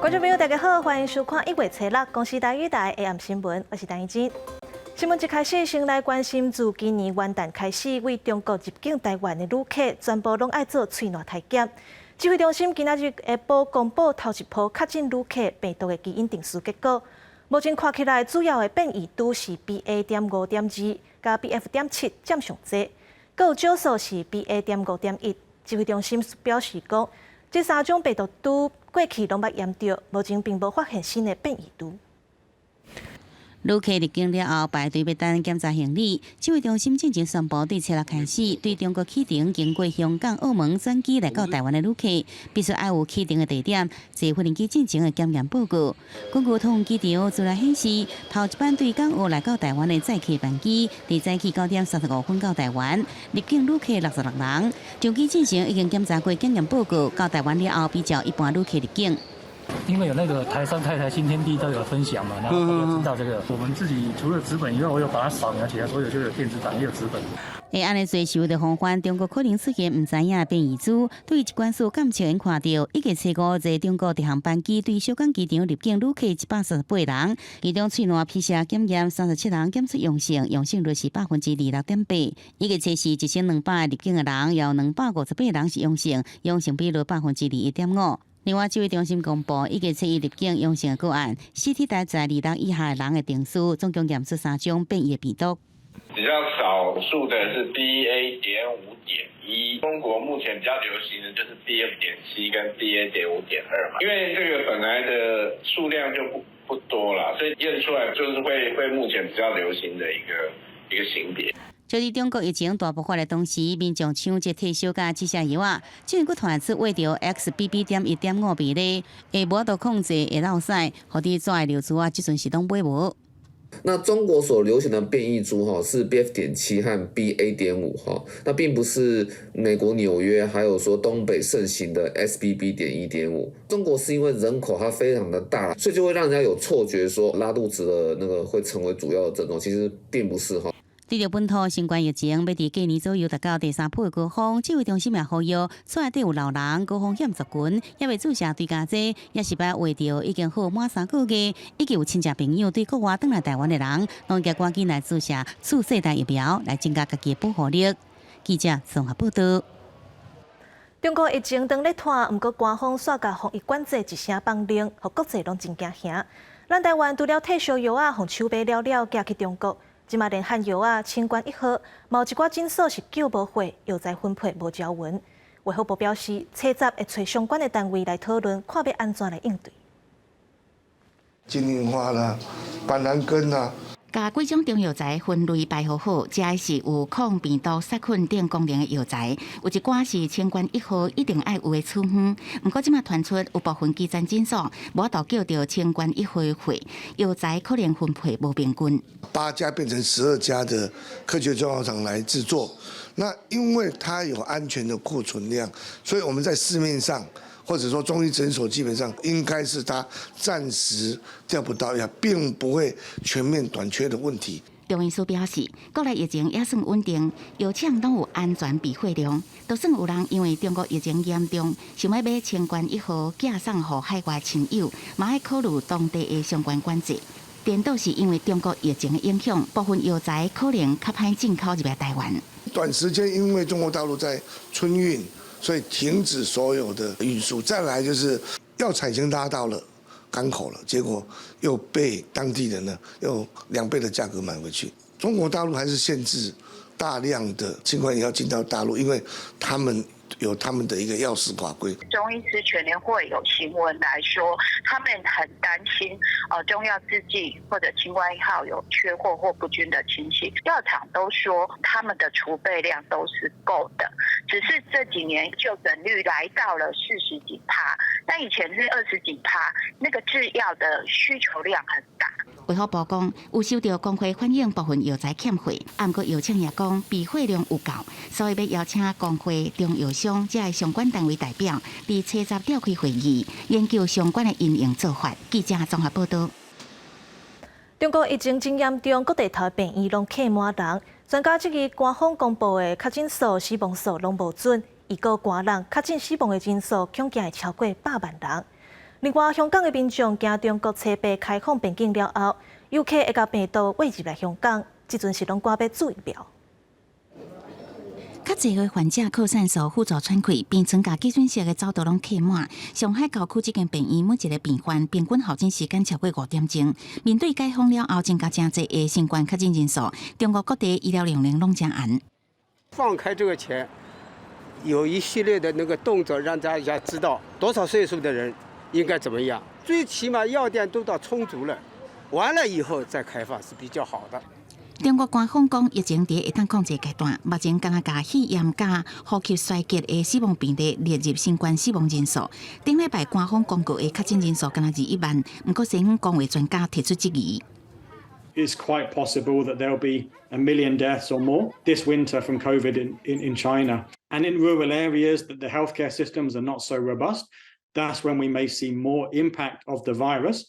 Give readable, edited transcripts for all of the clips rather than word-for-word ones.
觀眾朋友，大家好，歡迎收看一月初六公視台語台 AM 新聞，我是陳怡靜。新聞一開始，先來關心，自今年元旦開始，對中國入境台灣的旅客，全部攏愛做喙瀾篩檢。指揮中心今仔日下晡公布頭一波確診旅客病毒的基因定序結果，目前看起來主要的變異株是 BA.5.2佮 BF.7佔上濟，閣有少數是 BA.5.1。指揮中心表示講，這三種病毒株過去攏捌驗著，目前並無發現新的變異株。旅客入境了後排隊欲等檢查行李。指揮中心進前宣布，對初六開始，對中國啟程經過香港、澳門轉機來到台灣的旅客，必須愛有啟程的地點坐飛機進前的檢驗報告。根據桃園機場資料顯示，頭一班對港澳來到台灣的載客班機，佇早起9點35分到台灣，入境旅客66人。上機進前已經檢查過檢驗報告，到台灣了後比照一般旅客入境。因為有那個台商太太新天地都有分享嘛，然後大家知道這個。我們自己除了紙本以外，我有把它掃描起來，所有就有電子檔，也有紙本。會按呢做是為著防範中國可能出現毋知影的變異株。對疾管署監測看著，一月初五坐中國直航班機對小港機場入境旅客138人，其中喙瀾 PCR 檢驗37人檢出陽性，陽性率是26.8%。一月初四1200入境的人，有258人是陽性，陽性比率21.5%。另外，指揮中心公布，一月初一入境陽性的個案，CT 值在26以下的人的定序，總共驗出三種變異病毒。比較少數的是 BA.5.1，中國目前比較流行的就是 BF.7跟 BA.5.2嘛，因為這個本來的數量就不多啦，所以驗出來就是會目前比較流行的一個型別。就佇中國疫情大爆發的同時，民眾搶這退燒佮止瀉藥仔，竟然閣傳出畫著 XBB.1.5病例，會無法度控制會落屎，予佇紙的尿珠仔，這陣時攏買無。那中國所流行的變異株哈是 BF.7和 BA.5哈，那並不是美國紐約還有說東北盛行的 XBB.1.5。中國是因為人口它非常的大，所以就會讓人家有錯覺說拉肚子的那個會成為主要的症狀，其實並不是哈。對著本土新冠疫情，欲佇過年左右達到第三波的高峰，指揮中心也呼籲，厝內底有老人、高風險族群，猶未注射追加劑，抑是捌畫著已經好滿3個月，以及有親戚朋友對國外轉來台灣的人，攏應該趕緊來注射次世代疫苗，來增加家己的保護力。記者綜合報道。中國疫情當咧拖，毋過官方煞共防疫管制一聲放令，予國際攏真驚嚇。咱台灣除了退燒藥仔，予搶買了了，寄去中國。這馬連漢藥仔、清冠一號，嘛有一寡診所是叫無貨，藥材分配無條文。衛福部表示，初十會揣相關的單位來討論，看欲按怎來應對。金銀花啦，板藍根啦。共幾種中藥材分類排好好，這是有抗病毒、殺菌等功能的藥材。有一寡是清冠一號一定愛有的處方。毋過這馬傳出有部分基層診所無法度叫著清冠一號的貨，藥材可能分配無平均。 8家變成12家的科學中藥廠來製作，那因為它有安全的庫存量，所以我們在市面上，或者說中醫診所基本上應該是它暫時調不到藥，並不會全面短缺的問題。中醫師表示，國內疫情也算穩定，藥廠攏有安全備貨量。就算有人因為中國疫情嚴重，想欲買清冠一號寄送予海外親友，嘛愛考慮當地的相關管制。顛倒是因為中國疫情的影響，部分藥材可能較歹進口入來台灣。短時間因為中國大陸在春運，所以停止所有的運輸。再來就是藥材已經拉到了港口了，結果又被當地人呢用2倍的價格買回去。中國大陸還是限制大量的清冠藥進到大陸，因為他們有他們的一個藥事法規。中醫師全聯會有行文來說，他們很擔心，中藥製劑或者清冠一號有缺貨或不均的情形。藥廠都說他們的儲備量都是夠的，只是這幾年就診率來到了40幾趴，那以前是20幾趴，那個製藥的需求量很大。衛福部講，有收著工會反映部分藥材欠貨，毋過藥廠也講備貨量有夠，所以欲邀請工會、中藥商這个相關單位代表，佇初十召開會議，研究相關的因應做法。記者綜合報道。中國疫情真嚴重，各地頭病院攏客滿人。專家質疑官方公布的確診數、死亡數攏無準，預估官人確診死亡的人數恐驚會超過100萬人。另外，香港的民眾驚中國初八開放邊境了後，遊客會共病毒餵入來香港，這陣是攏趕欲注疫苗。較濟個患者擴散數輔助喘氣，病床佮急診室的走道攏客滿。上海郊區這間病院每一个病患平均候診時間超過5點鐘。面對解封了後增加誠濟的新冠確診人數，中國各地醫療量能攏誠絚。放開這個前，有一系列的那個動作，讓大家知道多少歲數的人應該怎麼樣。最起碼藥店都到充足了，完了以後再開放是比較好的。中國官方講，疫情佇會當控制階段，目前敢若共肺炎佮呼吸衰竭的死亡病例列入新冠死亡人數。頂禮拜官方公告的確診人數敢若21萬，毋過西方公衛專家提出質疑。 It's quite possible that there'll be a million deaths or more this winter from COVID in China. And in rural areas that the healthcare systems are not so robust, that's when we may see more impact of the virus.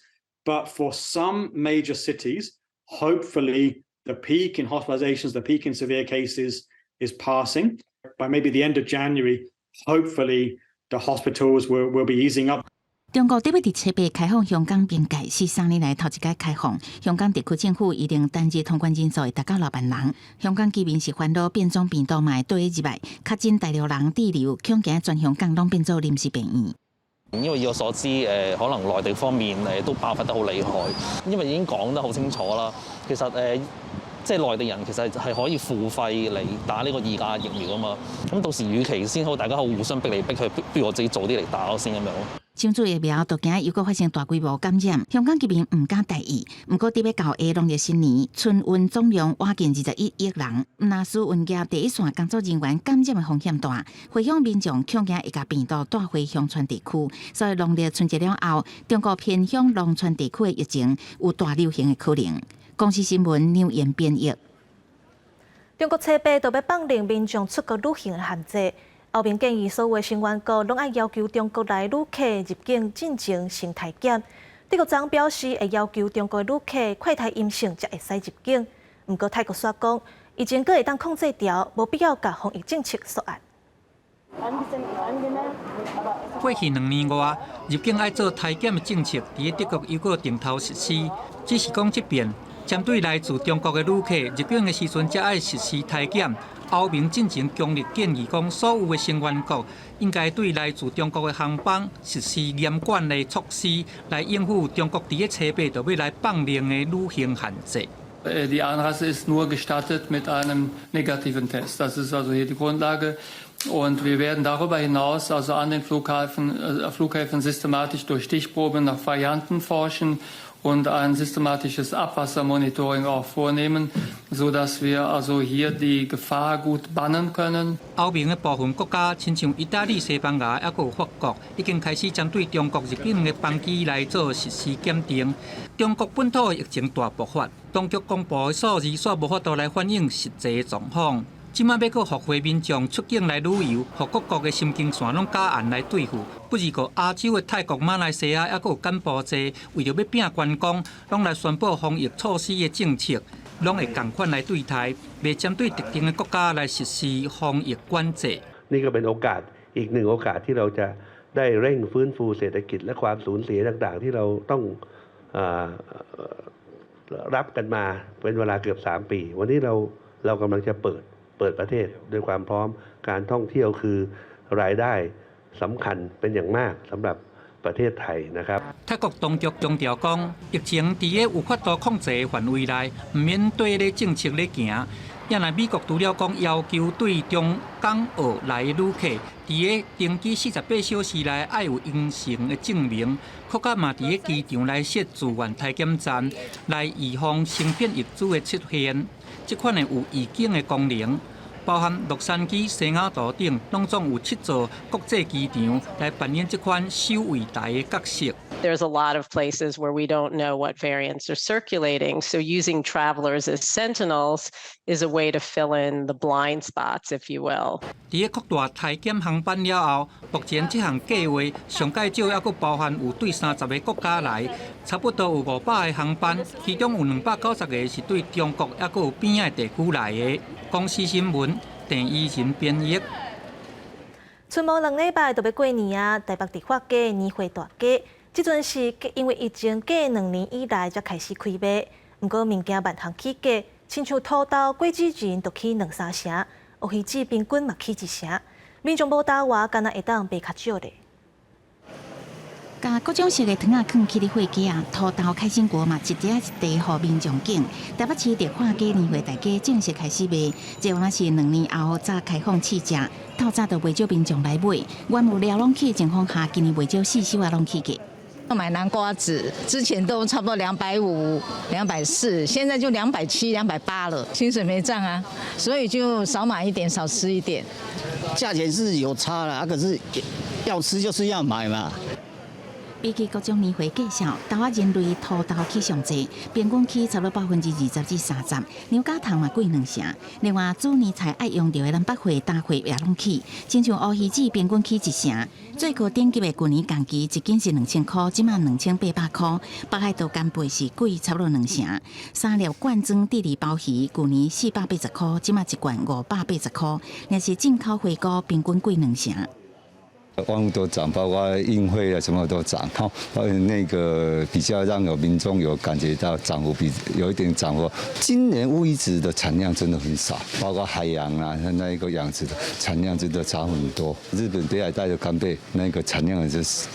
But for some major cities, hopefully the peak in hospitalizations, the peak in severe cases is passing. By maybe the end of January, hopefully the hospitals will be easing up. 中國特別佇初八開放香港邊界，是3年來頭一擺開放。香港特區政府預定單日通關人數會達到6萬人。香港居民是煩惱變種病毒嘛會帶入來，確診大陸人滯留，恐驚全香港攏變做臨時病院。因為以我所知，可能內地方面都爆發得好厲害，因為已經講得好清楚啦。其實即係內地人其實係可以付費嚟打呢個二價疫苗啊嘛。咁到時與其先好，大家好互相逼嚟逼去，不如我自己早啲嚟打先咁樣。搶注疫苗，都驚又閣發生大規模感染，香港居民毋敢大意。毋過，佇欲到下農曆新年，春運總量倚近21億人，毋若輸運業第一線工作人員感染的風險大，回鄉民眾恐驚會共病毒帶回鄉村地區，所以農曆春節了後，中國偏鄉農村地區的疫情有大流行的可能。公視新聞劉言編譯。中國初八就欲放寬民眾出國旅行的限制。歐盟建議所有成員國攏愛要求中國來旅客入境進前先篩檢。德國總表示會要求中國旅客快篩陰性才會使入境。毋過泰國煞講，疫情閣會當控制牢，無必要共防疫政策縮壓。過去2年外，入境愛做篩檢的政策，佇德國猶閣定頭實施。只是講這遍，針對來自中國的旅客入境的時陣，才愛實施篩檢。歐盟進前強烈建議講，所有的成員國應該對來自中國的航班實施嚴管的措施，來應付中國佇咧初八就欲來放寬的旅行限制。 Die Einreise ist nur gestattet mit einem negativen Test. Das ist also hier die Grundlage. Und wir werden darüber hinaus also an den Flughäfen systematisch durch Stichproben nach Varianten forschen und ein systematisches Abwassermonitoring auch vornehmen, so dass wir also hier die Gefahr gut bannen können. 歐盟的部分國家，親像意大利、西班牙，猶閣有法國，已經開始針對中國入境的班機來做實施檢定。中國本土的疫情大爆發，當局公布的數字煞無法度來反映實際狀況。這擺欲閣復回民眾出境來旅遊，予各國的神經線攏加嚴來對付。不而過亞洲的泰國、馬來西亞，猶閣有柬埔寨，為著欲拼觀光，攏來宣布防疫措施的政策，攏會仝款來對待，袂針對特定的國家來實施防疫管制。 นี่ก็เป็นโอกาสอีกหนึ่งโอกาสที่เราจะได้เร่งฟื้นฟูเศรษฐกิจและความสูญเสียต่างๆที่เราต้องรับกันมาเป็นเวลาเกือบ3ปี วันนี้เรากำลังจะเปิดประเทศด้วยความพร้อมการท่องเที่ยวคือรายได้สำคัญเป็นอย่างมากสำหรับประเทศไทยนะครับ 泰國當局強調講，疫情佇咧有法度控制的範圍內，毋免綴咧政策咧行。也若美國除了講要求對中港澳來的旅客，佇咧登機48小時內愛有陰性的證明，閣較嘛佇咧機場來設自願篩檢站，來預防新變異株的出現。這款的有預警的功能，包含洛杉磯、西雅圖等，攏總有七座國際機場來扮演這款守衛台的角色。 There's a lot of places where we don't know what variants are circulating, so using travelers as sentinels is a way to fill in the blind spots, if you will. 佇咧擴大篩檢航班了後，目前這項計劃上蓋少猶閣包含有對30個國家來，差不多有500個航班，其中有290個是對中國猶閣有邊仔的地區來的。公視新聞鄭怡仁編譯。賰無2禮拜就欲過年啊！台北迪化街年貨大街，這陣是因為疫情過2年以來才開始開賣，毋過物件萬項起價，親像土豆、果子仁都起兩三成，烏魚子平均嘛起一成。民眾無焦活，敢若會當賣較少咧。共各種色的糖仔囥起佇貨架啊，土豆、開心果嘛，一袋一袋予民眾揀。台北市迪化街年貨大街正式開始賣，這原來是2年後才開放試食，透早就袂少民眾來買。原物料攏起的情況下，今年袂少四手仔攏起價。買南瓜子之前都差不多250、240，現在就270、280了。薪水沒漲啊，所以就少買一點，少吃一點。價錢是有差啦，可是要吃就是要買嘛。比起各種年貨價數，豆仔仁類土豆起上濟，平均起差不多20%至30%，牛軋糖嘛貴兩成。另外，煮年菜愛用著的南北貨、大貨也攏起，親像烏魚子平均起一成。最高等級的舊年仝期一斤是2000箍，這馬2800箍。北海道干貝是貴差不多兩成。三粒罐裝智利鮑魚，舊年480箍，這馬一罐580箍。若是進口花菇，平均貴兩成。萬物都漲，包括運費啊，什麼都漲。哈，那個比較讓有民眾有感覺到漲幅比有一點漲幅。今年烏魚子的產量真的很少，包括海洋啊，那一個養殖的產量真的差很多。日本北海道的干貝那個產量也是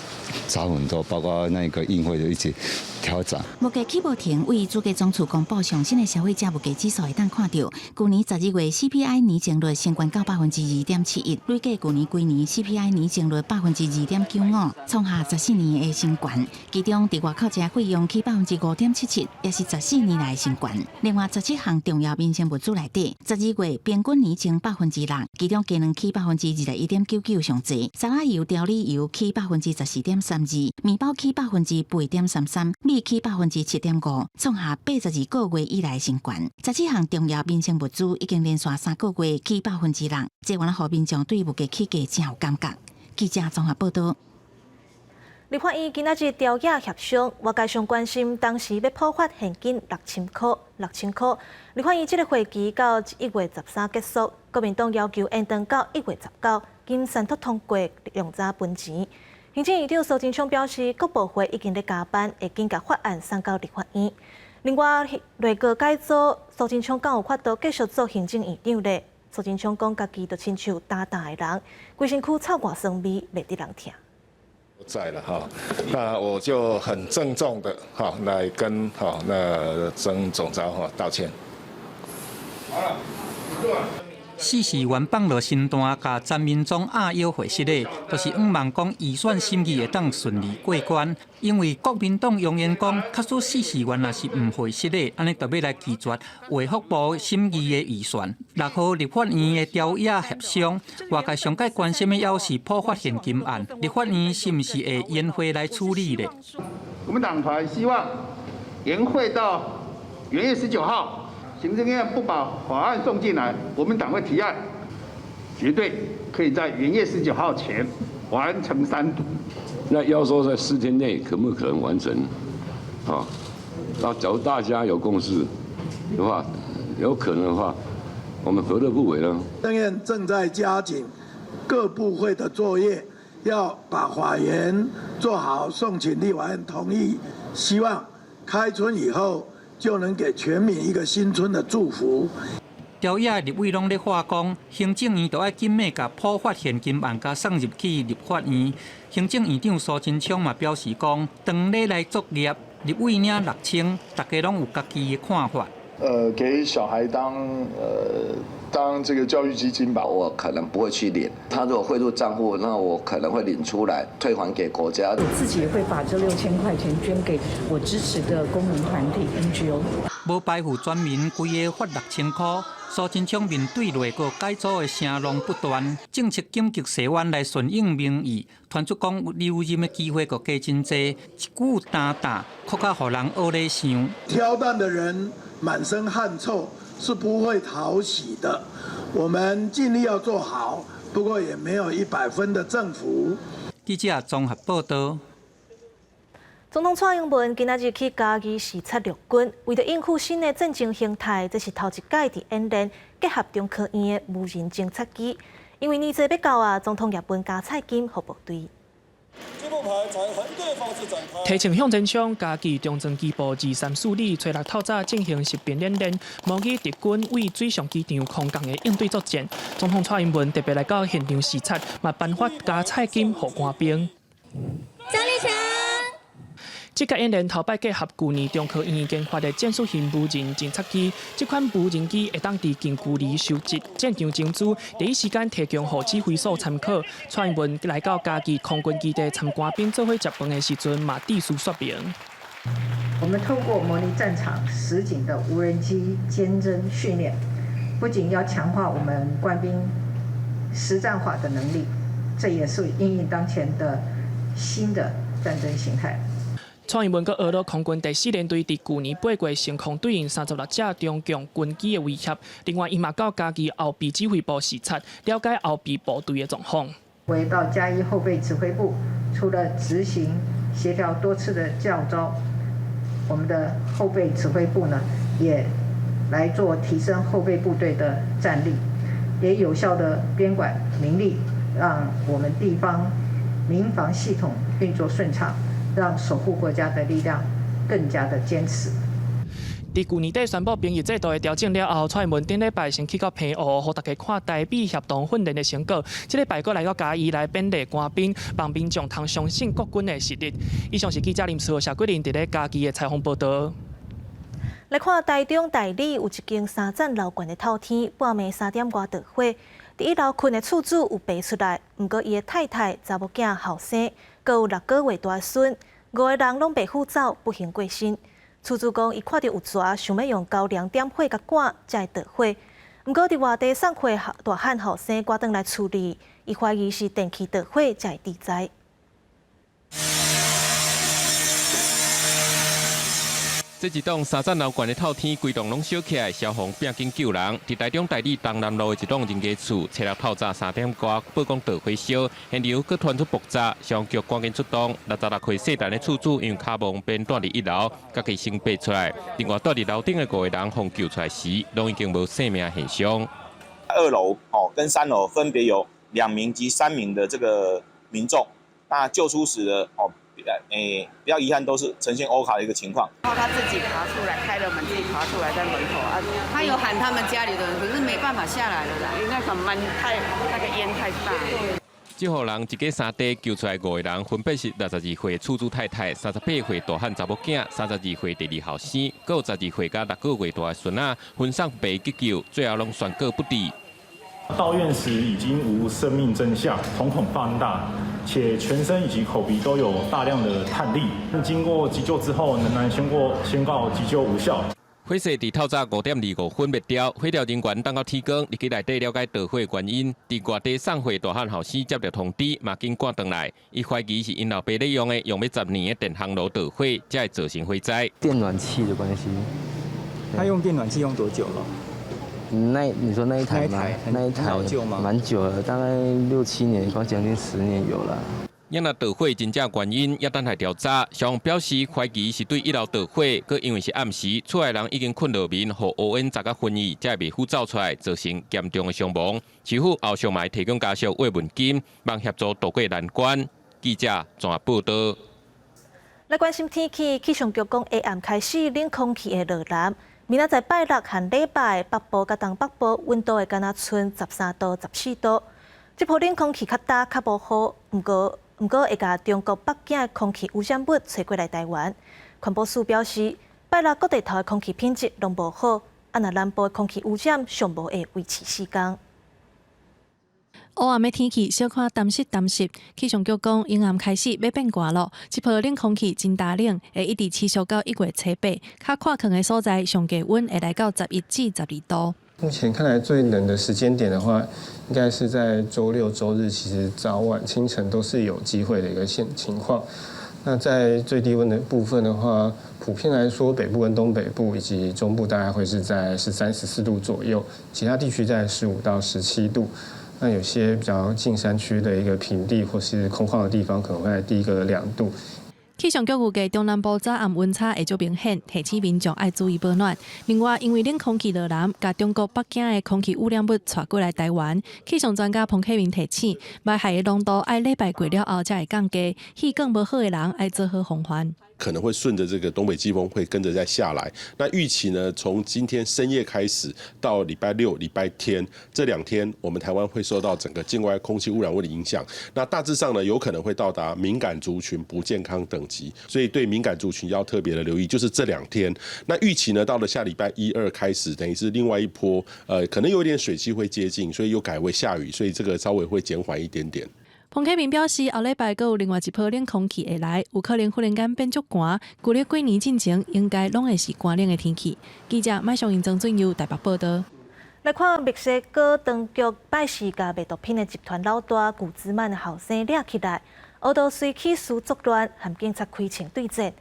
差很多，包括那個運費的一起調漲。物價起無停，位主計總處公布上新的消費者物價指數會當看著，舊年12月 CPI 年增率升懸到2.71%，累計舊年規年 CPI 年增率2.95%，創下14年的新懸。其中，佇外口食費用起5.77%，也是14年來新懸。另外，17項重要民生物資內底，12月平均年增6%，其中雞卵起21.99%上濟，沙拉油、調理油起14.32%，麵包起8.33%，米起7.5%，創下82個月以來新懸。17項重要民生物資已經連續3個月起6%，這原來予民眾對物價起價誠有感覺。記者綜合報道。立法院今仔日朝野協商，外界上關心當時欲普發現金六千箍，六千箍。立法院這個會期到1月13結束，國民黨要求延長到1月19，經三讀通過量查分錢。行政院長蘇貞昌表示，各部會已經咧加班，會緊共法案送到立法院。另外，內閣改組，蘇貞昌敢有法度繼續做行政院長咧？蘇貞昌講，家己就親像焦焦的人，規身軀臭外酸味，袂得人疼。不在了哈，那我就很鄭重的哈來跟哈那曾總召哈道歉。好了，四時元放落身段，共陳明忠壓腰會失的，就是向望講預算審議會當順利過關。因為國民黨揚言講，假使四時元若是毋會失的，按呢就欲來拒絕衛福部審議的預算。6號立法院的朝野協商，外界上蓋關心的猶是普發現金案，立法院是毋是會延會來處理咧？我們黨團希望延會到元月19號。行政院不把法案送進來，我們黨會提案，絕對可以在元月十九號前完成三讀。那要說在4天內可不可能完成？啊，那假如大家有共識的話，有可能的話，我們何樂不為呢？行政院正在加緊各部會的作業，要把法源做好，送請立法院同意，希望開春以後，就能給全民一個新春的祝福。朝野立委攏咧話講，行政院著愛緊密共普發現金案共送入去立法院。行政院長蘇貞昌嘛表示講，當咧來作業，立委領六千，大家攏有家己的看法。給小孩當這個教育基金吧。我可能不會去領，他如果匯入賬戶，那我可能會領出來退還給國家。我自己也會把這6000塊錢捐給我支持的公民團體 NGO。無排除全民規個發六千箍，蘇貞昌面對內閣改組的聲浪不斷，政策緊急裁彎來順應民意，傳出講留任的機會閣加真濟，一句擔擔，閣較予人僫咧想。挑擔的人滿身汗臭，是不會討喜的。我們盡力要做好，不過也沒有100分的政府。記者綜合報道。總統蔡英文今仔日去嘉義視察陸軍，為著應付新的戰爭形態，這是頭一擺佇演練結合中科院的無人偵察機。因為年節欲到啊，總統也分加菜金予部隊。提槍向前衝，嘉義中正機部二三四旅初六透早進行實兵演練，模擬敵軍對水上機場空降的應對作戰。總統蔡英文特別來到現場視察，嘛頒發加菜金予官兵。張立強。這個演練頭擺結合舊年中科院研發的戰術型無人偵察機，這款無人機會當佇近距離收集戰場情資，第一時間提供予指揮所參考。蔡英文來到嘉義空軍基地參官兵做伙食飯的時陣，嘛致辭說明。我們透過模擬戰場實景的無人機監偵訓練，不僅要強化我們官兵實戰化的能力，這也是因應當前的新的戰爭形態。蔡英文閣學了空軍第四聯隊佇舊年八月成功對應36架中共軍機的威脅。另外，伊嘛到嘉義後備指揮部視察，了解後備部隊的狀況。回到嘉義後備指揮部，除了執行協調多次的教召，我們的後備指揮部呢，也來做提升後備部隊的戰力，也有效的編管民力，讓我們地方民防系統運作順暢。讓守護國家的力量更加的堅實。佇舊年底宣布兵役制度的調整了後，蔡英文頂禮拜先去到澎湖，予大家看台美協同訓練的成果。這禮拜閣來到嘉義來勉勵官兵，望民眾通相信國軍的實力。以上是記者林思豪、謝桂林佇咧嘉義的採訪報導。來看台中大里有一間三層樓懸的透天，半暝三點外著火。佇一樓睏的厝主有爬出來，毋過伊的太太、查某囝、後生，閣有六個月大孫，五個人攏袂赴走，不幸過身。厝主講，伊看著有蛇，想欲用膠簾點火共趕，才會著火。毋過佇外地送貨大漢後生趕轉來厝裡，伊懷疑是電器著火才會致災。這一棟三層樓懸的透天，規棟攏燒起來，消防拼緊救人。佇台中大里東南路的一棟人家厝，初六透早三點外，報講著火燒，現場閣傳出爆炸，消防局趕緊出動。66歲姓陳的厝主因為跤無方便蹛佇一樓，家己先爬出來。另外蹛佇樓頂的五個人，予救出來時，攏已經無生命現象。二樓哦跟三樓分別有2名及3名的這個民眾，那救出時的哦。比較遺憾都是呈現歐卡的一個情況。然後他自己爬出來，開了門自己爬出來在門口啊，他有喊他們家裡的人，可是沒辦法下來了啦，因為那個門太那個煙太大。這戶人一家三代救出來五個人，分別是62歲厝主太太、38歲大漢查某囝、32歲第二後生，閣有12歲佮6個月大的孫仔，分送病急救，最後攏宣告不治。到院時已經無生命徵象，瞳孔放大，且全身以及口鼻都有大量的炭粒。經過急救之後，仍然宣告急救無效。火勢佇透早5點25分滅掉，火調人員等到天光，入去內底了解著火原因。佇外地送貨大漢後生接著通知，嘛緊趕轉來。伊懷疑是𪜶老爸咧用的，用欲10年的電烘爐著火，才會造成火災。電暖器的關係。他用電暖器用多久了？那你說那一台嗎？那一台蠻久了，大概6、7年，快將近10年有了。因若著火真正原因也等待調查。消防表示懷疑是對一樓著火，閣因為是暗時，厝內人已經睏落眠，予烏煙炸甲昏去，才會袂赴走出來，造成嚴重的傷亡。市府後續嘛會提供家屬慰問金，望協助渡過難關。記者綜合報導。來關心天氣，氣象局講下暗開始冷空氣會落南。明仔載拜六和禮拜北部佮東北部溫度會敢若賰13度、14度。這波冷空氣較焦較無雨，毋過會共中國北境的空氣污染物吹過來台灣。環保署表示，拜六各地頭的空氣品質攏無好，啊若南部的空氣污染上無會維持四工。烏暗的天氣，小可澹濕澹濕。氣象局講，陰暗開始欲變寒咯。這波冷空氣真焦冷，會一直持續到1月初八。較闊曠的所在，上低溫會來到11至12度。目前看來最冷的時間點的話，應該是在週六、週日，其實早晚清晨都是有機會的一個現情況。那在最低溫的部分的話，普遍來說，北部跟東北部以及中部大概會是在13、14度左右，其他地區在15到17度。那有些比較近山區的一個平地或是空曠的地方，可能會低個2度。氣氣象局預計中南部早暗溫差會足明顯，提醒民眾愛注意保暖。另外，因為冷空氣落南，共中國北京的空氣污染物帶過來台灣，氣象專家彭啟明提醒，霾害的濃度愛禮拜過了後才會降低，氣管無好的人愛做好防範。可能會順着這個東北季風會跟着再下來。那預期呢，從今天深夜開始到禮拜六、禮拜天這2天，我們台灣會受到整個境外空氣污染物的影響。那大致上呢，有可能會到達敏感族群不健康等級，所以對敏感族群要特別的留意。就是這2天。那預期呢，到了下禮拜一二開始，等於是另外一波，可能有一點水汽會接近，所以又改為下雨，所以這個稍微會減緩一點點。彭啟明表示，後禮拜閣有另外一波冷空氣會來，有可能忽然間變足寒。舊曆過年進前應該攏會是寒冷的天氣。記者麥尚英、曾俊佑台北報道。來看墨西哥當局拜四共賣毒品的集團老大古茲曼的後生掠起來，烏道隨起事作亂，和警察開槍對戰，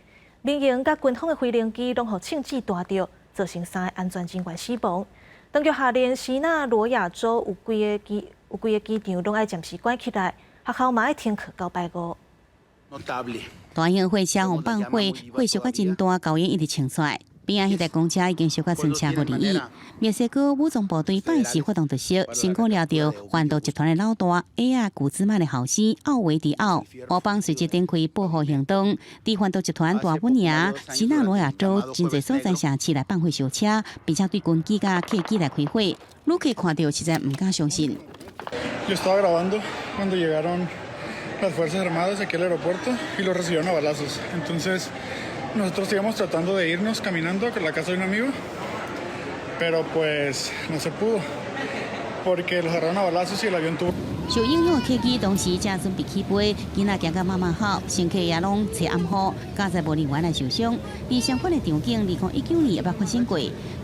民營佮軍方的飛行機攏予槍子彈著，造成三个安全人員死亡。當局下令錫納羅亞州有幾个機場攏愛暫時關起來。學校嘛愛停課到拜五。大型貨車予放火，火燒甲真大，烏煙一直衝出來。邊仔彼台公車已經燒甲賰車過而已。墨西哥武裝部隊拜四發動突襲，成功掠著販毒集團的老大埃亞古茲曼的後生奧維迪奧。烏方隨即展開報復行動，佇販毒集團大本營錫納羅亞州真濟所在城市來放火燒車，並且對軍機佮客機來開火。旅客看著實在毋敢相信。 Yo estaba grabando cuando llegaron las Fuerzas Armadas aquí al aeropuerto y los recibieron a balazos. Entonces, nosotros íbamos tratando de irnos caminando a la casa de un amigo, pero pues no se pudo, porque los agarraron a balazos y el avión tuvo. 受影響的客機當時正準備起飛，囡仔驚甲媽媽哭，乘客也攏揣掩護，佳哉無人員來受傷。而相款的場景，2019年也捌發生過。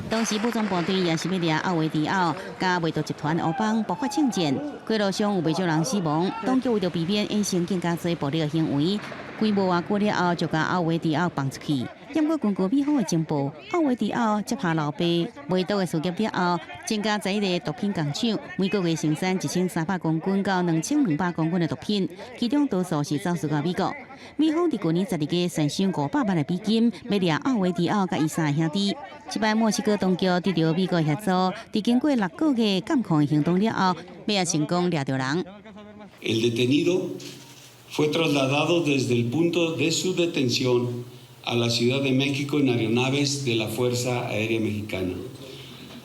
當時武裝部隊也是欲掠奧維迪奧，佮賣毒集團烏幫爆發槍戰，過路上有袂少人死亡。當局為著避免衍生更加濟暴力的行為，幾無偌久了後就共奧維迪奧放出去。毋過根據美方的情報，奧維迪奧接下老爸賣毒的事業了後，增加11個毒品工廠，每個月生產1300公斤到2200公斤的毒品，其中多數是走私到美國。美方佇舊年12月懸賞500萬的美金，欲掠奧維迪奧佮伊三个兄弟。這擺墨西哥當局得著美國協助，佇經過6個月監控的行動了後，尾仔成功掠著人。 El detenido fue trasladado desde el punto de su detención a la Ciudad de México en aeronaves de la Fuerza Aérea Mexicana.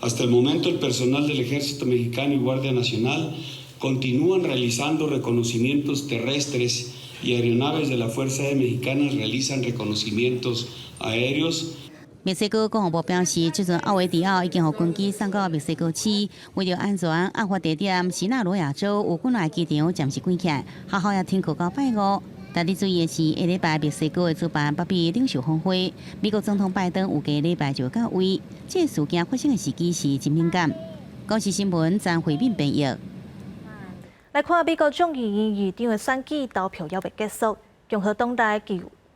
Hasta el momento, el personal del Ejército Mexicano y Guardia Nacional continúan realizando reconocimientos terrestres y aeronaves de la Fuerza Aérea Mexicana realizan reconocimientos aéreos. 墨西哥國防部表示，這陣奧維迪奧已經予軍機送到墨西哥市，為著安全，案發地點錫納羅亞州有幾若機場暫時關起來，學校也停課到拜五。值得注意的是，下禮拜墨西哥會舉辦北美領袖峰會，美國總統拜登預計禮拜就到位。這個事件發生的時機是真敏感。公視新聞張惠敏編譯。來看美國眾議院議長的選舉投票猶未結束，共和黨內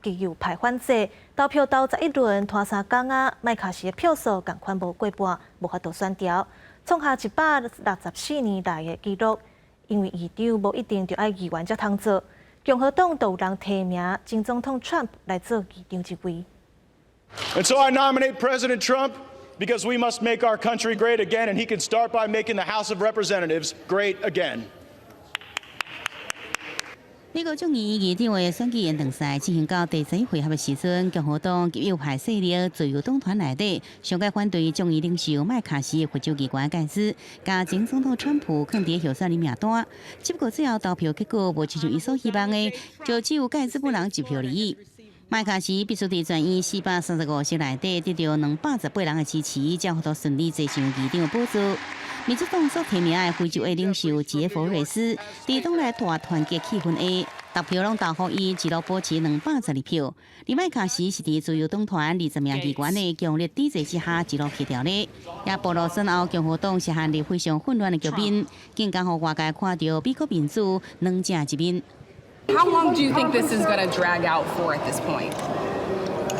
極右派反制，投票投11輪拖3工仔，麥卡錫的票數仝款無過半，無法度選著，創下164年來的紀錄。因為議長無一定著愛議員才通做，共和黨都有人提名前總統川普來做議長這位。 And so I nominate President Trump because we must make our country great again, and he can start by making the House of Representatives great again. 美國眾議院議長的選舉延長賽進行到第11回合的時陣，共和黨極右派勢力自由黨團內底，上蓋反對眾議領袖麥卡錫的佛州議員蓋茲，共前總統川普囥佇候選人名單。只不過最後投票結果無親像伊所希望的，就只有蓋茲本人一票而已。麥卡錫必須佇全院435席內底得著218人的支持，才予順利坐上議長的寶座。民主黨所提名的非洲裔領袖傑弗瑞斯，佇黨內大團結氣氛下，投票攏投予伊，一路保持212票。而麥卡錫是佇自由黨團20名議員的強力抵制之下，一路去掉咧，也暴露選後共和黨是陷入非常混亂的局面，更加予外界看著美國民主軟正一面。 How long do you think this is going to drag out for at this point?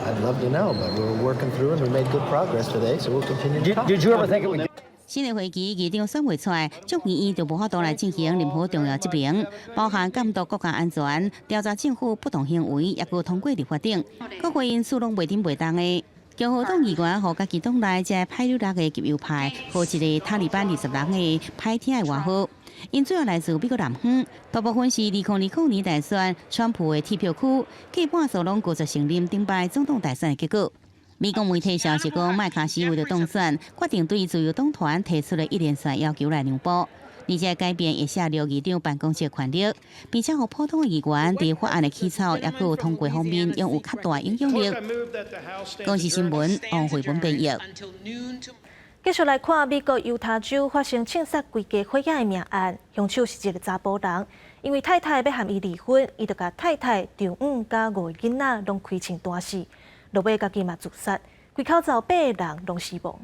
I'd love to know, but we're working through and we made good progress today, so we'll continue to talk. Did you ever think it would? 新新的會期議長選袂出來，眾議院就無法度來進行任何重要職能，包含監督國家安全、調查政府不當行為，抑閣通過立法等，國會因素攏袂頂袂動的。共和黨議員予家己黨內這派魯拉的極右派，予一個塔利班20人的歹聽的外號。𪜶主要來自美國南方，大部分是2020年大選川普的鐵票區，過半數攏拒絕承認頂擺總統大選的結果。美國媒體消息講，麥卡錫為著當選，決定對自由黨團提出了一連串要求來讓步，而這改變會削弱議長辦公室權力，並且予普通的議員佇法案的起草抑閣通過方面擁有較大影響力。公視新聞王慧文編譯。繼續來看美國猶他州發生槍殺規家伙仔的命案，兇手是一个查埔人，因為太太欲和伊離婚，伊就共太太、丈母佮五个囡仔攏開槍彈死，落尾家己嘛自殺，規口罩八个人攏死亡。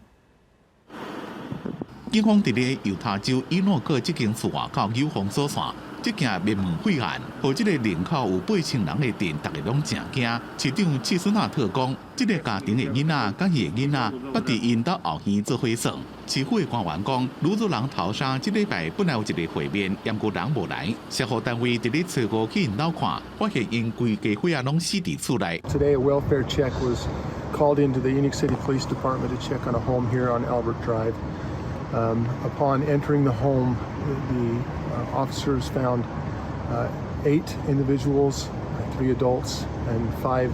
警方佇咧猶他州伊諾克這間厝外口有封鎖線，這件滅門血案，予這個人口有8000人的鎮，逐家攏誠驚。市長切斯納特講，這个家庭的囡仔佮伊的囡仔，捌佇𪜶兜後院做伙耍。市府的官員講，女主人逃殺這禮拜本來有一个會面，毋過人無來。社福單位佇咧初五去𪜶兜看，發現𪜶規家伙仔攏死佇厝內。 Today, a welfare check was called into the Enoch City Police Department to check on a home here on Albert Drive. Upon entering the home, the officers found eight individuals, three adults and five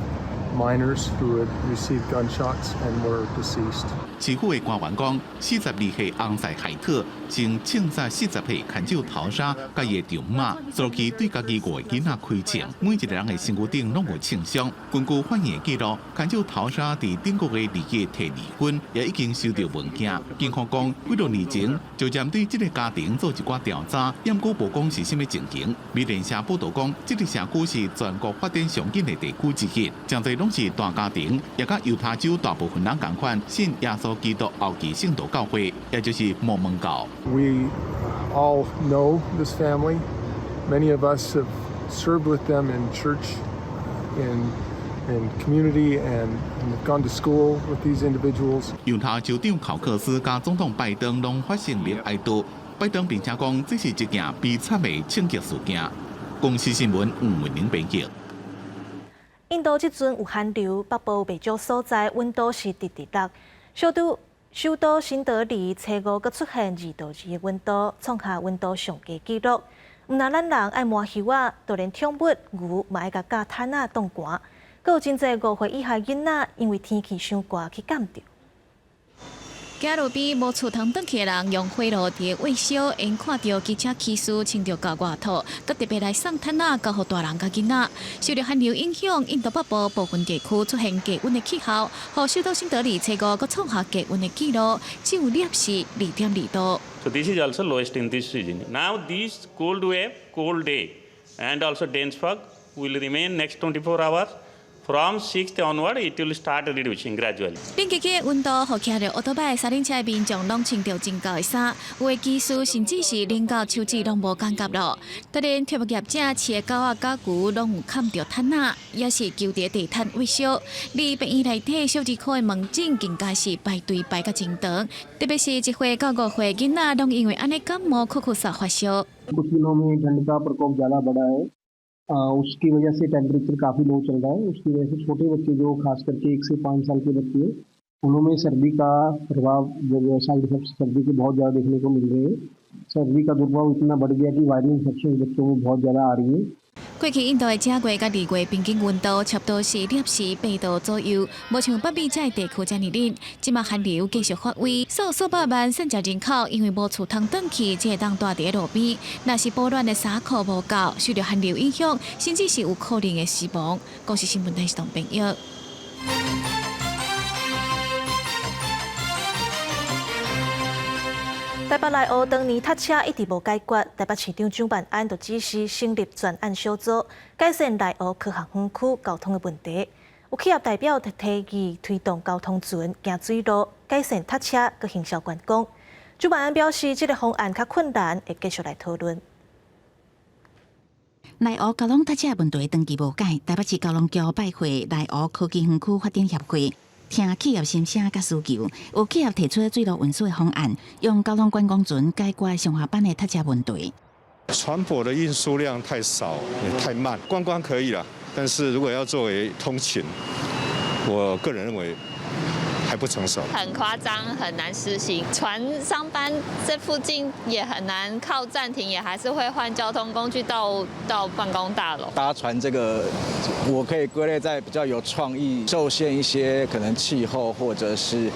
minors who had received gunshots and were deceased. 市府的官員講，42歲昂塞海特先槍殺40歲牽手逃殺，佮伊的丈母，隨去對家己五个囡仔開槍，每一个人的身軀頂攏有槍傷。根據法院的記錄，牽手逃殺佇頂個月2月提離婚，也已經收到文件。警方講，幾多年前就針對這个家庭做一寡調查，毋過無講是啥物情形。美聯社報導講，這个社區是全國發展上緊的地區之一，誠濟攏是大家庭，也佮猶他州大部分人仝款信耶穌基督後期聖徒教會，也就是摩門教。 We all know this family. Many of us have served with them in church, in community, and have gone to school with these individuals. 猶他州長考克斯佮總統拜登攏發聲明哀悼，拜登並且講這是一件悲慘的槍擊事件。公視新聞吳文玲編輯。印度這陣有寒流，北部袂少所在溫度是直直落。首都新德里初五閣出現2度2的溫度，創下溫度上低紀錄。毋但咱人愛縵袖仔，就連寵物牛嘛愛共咬毯仔擋寒。閣有真濟5歲以下囡仔，因為天氣傷寒去感著。行路邊無厝通轉去的人，用火爐佇煨燒，𪜶看著機車騎士穿著厚外套，閣特別來送毯仔，交予大人佮囡仔。受著寒流影響，印度北部部分地區出現低溫的氣候，予首都新德里初五閣創下低溫的紀錄，只有攝氏2.2度。 So this is also lowest in this season. Now this cold wave, cold day, and also dense fog will remain next 24 hours. From 6th onward, it will start reducing gradually. 冷激激的溫度，予騎著歐多擺三輪車的民眾攏穿著真厚的衫，有的騎士甚至是冷到手指攏無感覺咯。就連畜牧業者飼的狗仔佮牛攏有崁著毯仔，也是求佇地毯煨燒。佇病院內底小兒科的門診更加是排隊排甲真長，特別是1歲到5歲囡仔，攏因為按呢感冒、咳咳嗽發燒。 कुछ जिलों में ठंड का प्रकोप ज़्यादा बढ़ा है, उसकी वजह से टेम्परेचर काफ़ी लो चल रहा है। उसकी वजह से छोटे बच्चे, जो खास करके 1 से 5 साल के बच्चे हैं, उन्होंने सर्दी का प्रभाव, जो साइड इफेक्ट सर्दी के बहुत ज़्यादा देखने को मिल रहे हैं। सर्दी का दुष्प्रभाव इतना बढ़ गया कि वायरल इन्फेक्शन बच्चों में बहुत ज़्यादा आ रही है। 過去印度的正月佮二月平均溫度差不多是攝氏8度左右，無像北美這个地區遮爾冷。這馬寒流繼續發威，所有數百萬散食人口因為無厝通轉去，才會當蹛佇路邊。若是保暖的衫褲無夠，受著寒流影響，甚至是有可能會死亡。公視新聞電視台編譯。台北內湖長年塞車一直無解決，台北市長蔣萬安就指示成立專案小組，改善內湖科學園區交通的問題。有企業代表提議推動交通船行水路，改善塞車閣行銷觀光。蔣萬安表示，這个方案較困難，會繼續來討論。內湖交通塞車問題長期無解，台北市交通局拜會內湖科技園區發展協會。聽企業心聲佮需求，有企業提出水路運輸的方案，用交通觀光船解決上下班的塞車問題。船舶的運輸量太少，也太慢。觀光可以啦，但是如果要作為通勤，我個人認為還不成熟。很誇張，很難實行。船上班這附近也很難靠站停，也還是會換交通工具到辦公大樓。搭船這個，我可以歸類在比較有創意，受限一些可能氣候或者是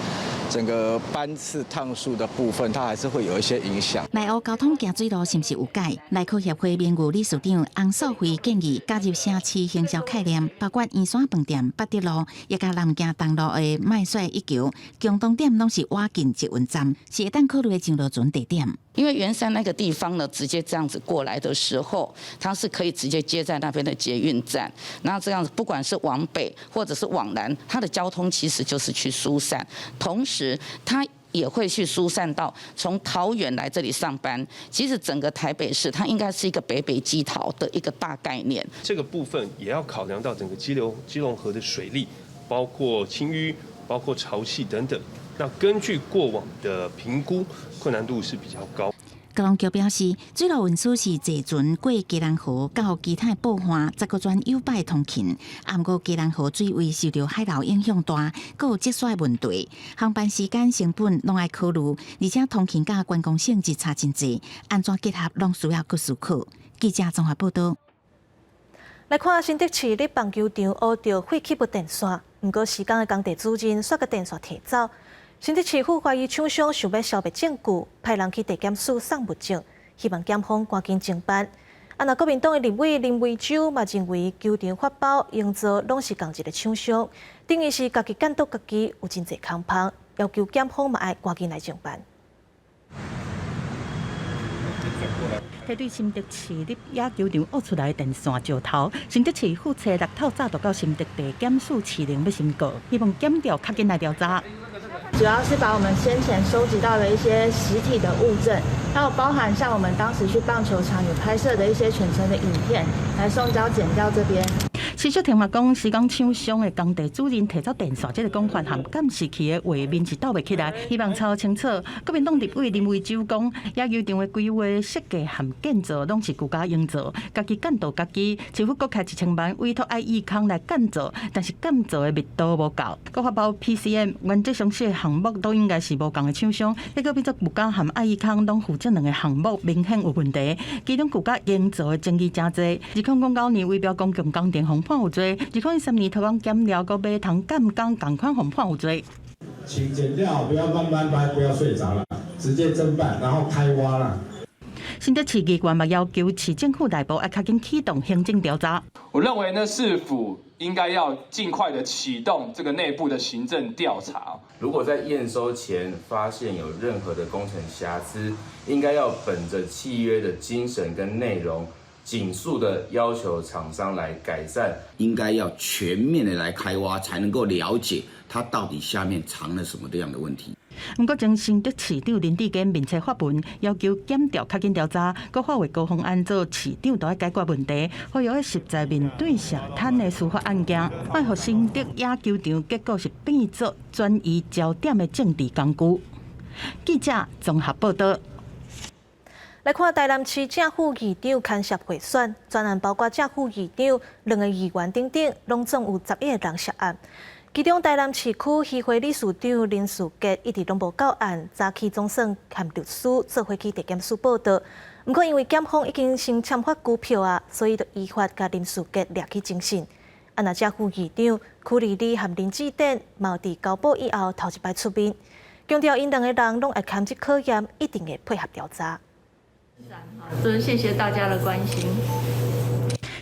整個班次趟數的部分，它還是會有一些影響。內湖交通行水路是毋是有解？內科協會名譽理事長洪素慧建議加入城市行銷概念，包括圓山飯店、八德路，以及南京東路的麥帥一橋，共同點攏是倚近捷運站，是會當考慮的上落船地點。因為圓山那個地方呢，直接這樣子過來的時候，它是可以直接接在那邊的捷運站，然後這樣子不管是往北或者是往南，它的交通其實就是去疏散，同時它也會去疏散到從桃園來這裡上班。其實整個台北市，它應該是一個北北基桃的一個大概念。這個部分也要考量到整個基隆河的水利，包括清淤、包括潮汐等等。那根據過往的評估，困難度是比較高。交通局表示，水路運輸是坐船過基隆河到其他埔岸，十個轉有擺通勤。毋過基隆河水位受著海流影響大，閣有積沙問題，航班時間成本攏愛考慮，而且通勤佮觀光性質差真濟，按怎結合攏需要閣思考。記者綜合報道。來看新竹市立棒球場挖著廢棄物電線，毋過施工的工地主任煞共電線提走。新竹市府懷疑廠商想欲消滅證據，派人去地檢署送物證，希望檢方趕緊偵辦。啊，若國民黨的立委林為洲嘛認為球場發包營造攏是仝一个廠商，等於是家己監督家己，有真濟空縫，要求檢方嘛愛趕緊來偵辦。提對新竹市立野球場挖出來電線石頭，新竹市府初六透早就到新竹地檢署市庭欲申告，希望檢調較緊來調查。主要是把我們先前收集到的一些實體的物證，還有包含像我們當時去棒球場有拍攝的一些全程的影片，來送交檢調這邊。施淑婷嘛講，施工廠商的工地主任提走電線，這個講法和監視器的畫面是鬥袂起來，希望查清楚。國民黨立委林為洲講，野球場的規劃設計和建造攏是舊家營造，家己監督家己，市府閣開1000萬委託愛益康來建造，但是建造的密度無夠。閣發包 PCM 原則上這個項目都應該是無仝的廠商，結果變做舊家和愛益康攏負責兩個項目，明顯有問題。其中舊家營造的爭議誠濟，2009年圍標公共工程予判有罪，2013年偷工減料，閣買通監工仝款予判有罪。請檢調不要慢慢拍，不要睡著了，直接偵辦，然後開挖了。新竹市議員嘛要求市政府內部愛較緊啟動行政調查。我認為呢，市府應該要盡快的啟動這個內部的行政調查。如果在驗收前發現有任何的工程瑕疵，應該要本着契約的精神跟內容，盡速的要求廠商來改善。應該要全面的來開挖，才能夠了解它到底下面藏了什麼這樣的問題。毋過，前新竹市長林智堅面冊發文，要求檢調較緊調查，閣發話高虹安做市長都愛解決問題，呼籲實在面對涉貪的司法案件，莫予新竹野球場結果是變做轉移焦點的政治工具。記者綜合報道。來看台南市正副議長牽涉賄選，全案包括正副議長、兩个議員等等，攏總有11个人涉案。其中台南市區漁會理事長林士傑一直攏無到案，早起總算和律師做伙去地檢署報到。毋過因為檢方已經先簽發拘票啊，所以就依法共林士傑掠去偵訊。啊，若正副議長許麗麗和林志典，嘛佇交保以後頭一擺出面，強調𪜶兩个人攏會堪這考驗，一定會配合調查。真謝謝大家的關心。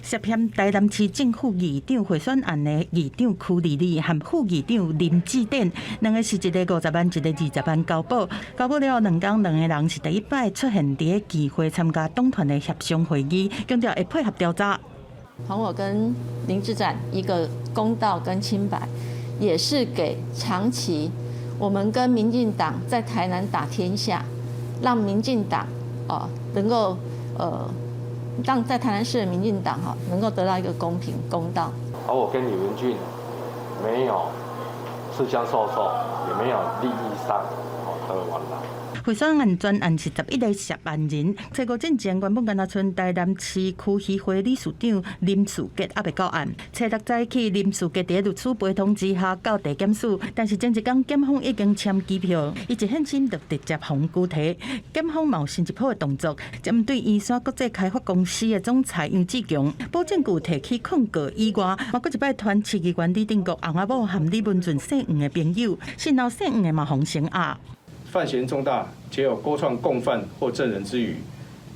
涉嫌台南市政府議長賄選案的議長許麗麗和副議長林志典，兩个是一个50萬，一个20萬交保。交保了兩工，兩个人是第一擺出現佇咧議會參加黨團的協商會議，強調會配合調查。還我跟林志展一個公道跟清白，也是給長期我們跟民進黨在台南打天下，讓民進黨哦能夠讓在台南市的民進黨哈能夠得到一個公平公道。而我跟李文俊沒有私相授受，也沒有利益上的往來。賄選案全案是11个涉案人，初五進前原本敢若賰台南市區議會理事長林士傑猶未到案。初六早起，林士傑佇律師陪同之下到地檢署，但是前一工檢方已經簽拘票，伊一現身就直接予拘提。檢方嘛有新一波的動作，針對圓山國際開發公司的總裁楊志強，保證具提起控告以外，嘛閣一擺傳市議員李定國翁仔某和李文俊姓黃的朋友，身後姓黃的嘛予聲押。犯嫌重大，且有勾串共犯或證人之虞，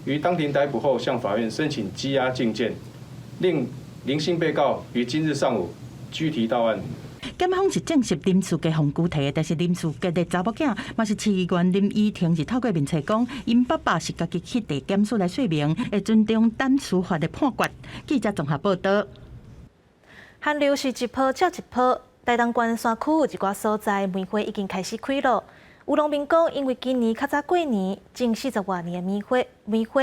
於當庭逮捕後，向法院申請羈押禁見，令林姓被告於今日上午拘提到案。檢方是證實林士傑予拘提，但是林士傑的查某囝嘛是市議員林依婷，是透過面冊講，𪜶爸爸是家己去地檢署來說明，會尊重等司法的判決。記者綜合報道。寒流是一波接一波，台東縣山區有一寡所在梅花已經開始開咯。有農民講，因為今年較早過年種40外年的梅花，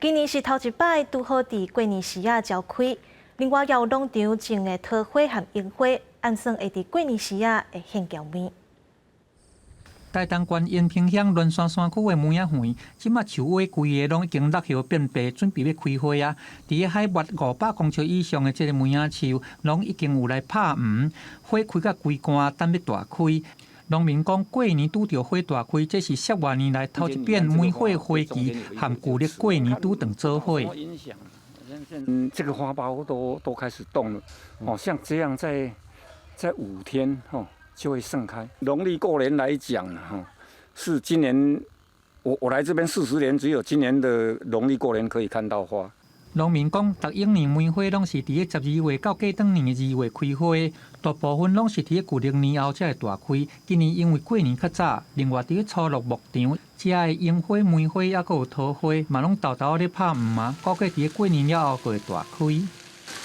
今年是頭一擺拄好佇過年時仔才開。另外，也有農場種的桃花和櫻花，按算會佇過年時仔會現徛梅。台東縣延平鄉巒山山區的梅仔園，這馬樹尾規个攏已經落葉變白，準備欲開花啊！佇海拔500公尺以上的這个梅仔樹，攏已經有來拍黃，花開甲規乾，等欲大開。農民講，過年拄著花大開，這是十外年來頭一遍梅花花期和舊曆過年拄轉做伙。嗯，這個花苞都開始動了，哦，像這樣在5天哦就會盛開。農曆過年來講，哈，是今年我來這邊40年，只有今年的農曆過年可以看到花。農民講，逐往年梅花攏是佇咧12月到過轉年的2月開花，大部分攏是佇咧舊曆年後才會大開。今年因為過年較早，另外佇咧初六牧場，遮的櫻花、梅花猶閣有桃花，嘛攏沓沓仔咧拍黃啊，估計佇咧過年了後閣會大開。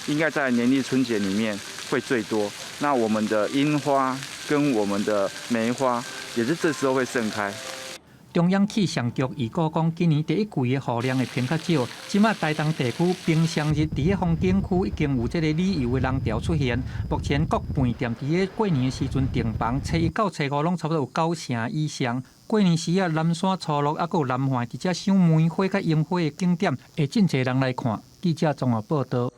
應該在年曆春節裡面會最多。那我們的櫻花跟我們的梅花也是這時候會盛開。中央氣象局預估講，今年第一季的雨量會偏較少。這馬台東地區平常日佇咧風景區已經有這个旅遊的人潮出現。目前各飯店佇咧過年的時陣訂房，初一到初五攏差不多有九成以上。過年時啊，南山初鹿猶閣有南橫佇遮賞梅花佮櫻花的景點，會真濟人來看。記者綜合報道。